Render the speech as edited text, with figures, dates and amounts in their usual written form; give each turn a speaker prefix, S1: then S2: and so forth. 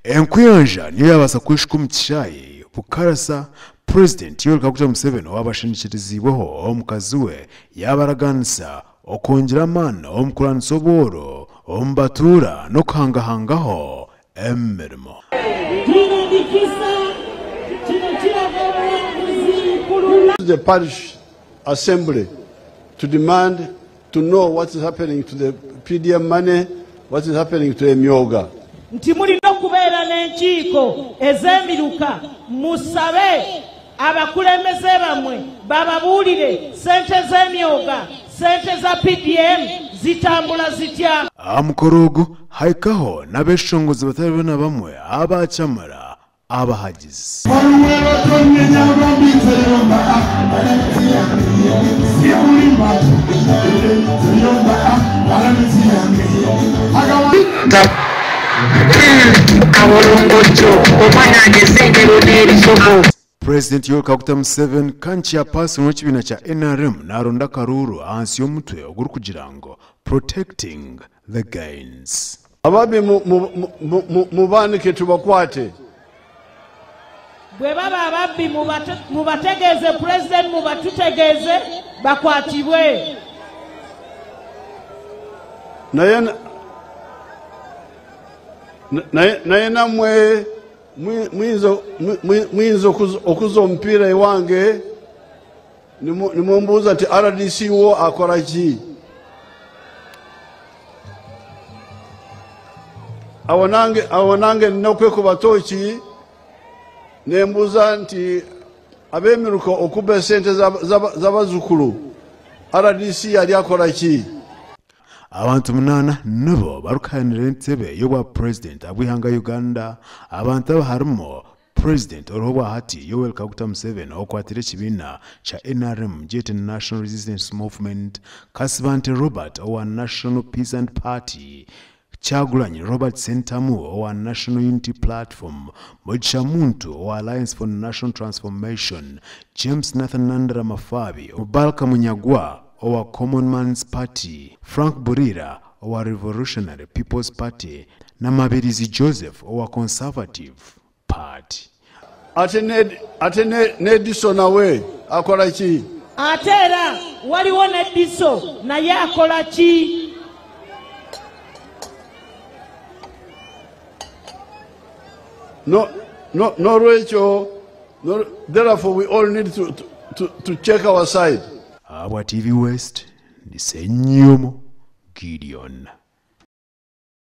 S1: Enkuyanja niyo yaabaasa kweshuka omu kishaayi Bukarasa, Purezidenti Yoweri Kaguta Museveni owaaba ashindikiriziibweho omukazi we yaabaragaanisa okwongyera amaani omu kurwanisa obworo omu batuura n'okuhangahangaho emirimo.
S2: Twine emikisa, kino kiraga obuwanguzi ku lunaku.
S3: The parish assembly to demand to know what is happening to the PDM money, what is happening to Emyoga.
S2: Nti mulina okubeera n'enkiiko ez'emiruka musabe abakulembeze bammwe bababuulire ssente z'emyoga, ssente za PDM zitambula zitya.
S1: Aha mukoro ogu hahikaho n'abeshongozi batari bamwe na bamwe abakyamara abahagizi. Purezidenti Yoweri Kaguta Museveni kandi Chairperson w'ekibiina kya NRM naronda akaruuru ahansi y'omutwe ogurikugira ngu Protecting the Gains.
S3: Ababi mubaanike tubakwate.
S2: Bwe baba ababbi mubategeeze Pulezidenti mubatutegeeze bakwatibwe.
S3: Naye namwe muyinza okuza omupiira ewange nimumbuuza nti RDC wo akora ki? Awo nange nina okwekuba tooki nembuuza nti ab'emiruka okubba esente z'abazzukulu RDC yali akora ki?
S1: Abantu munaana nibo barikuhayanira entebe y'obwa Purezidenti ahabw'eihanga Uganda. Abantu aba harimu Purezidenti oriho obwahati Yoweri Kaguta Museveni okwatire ekibiina kya NRM gyete National Resistance Movement, Kasibante Robert owa National Peasant Party, Kyagulanyi Robert Ssentamu owa National Unity Platform, Mugisha Muntu owa Alliance for National Transformation, James Nathan Nandala Mafabi, Mubaraka Munyagwa owa Common Man's Party, Frank Burira owa Revolutionary People's Party na Mabirizi Joseph owa Conservative Party.
S3: Ate ne Diso nawe akola ki?
S2: Ate era waliwo ne Diso naye akola ki?
S3: No, no, n'olwekyo, no, therefore we all need to check our side.
S1: Ahabwa TV West, ndi Ssenyomo Gideon.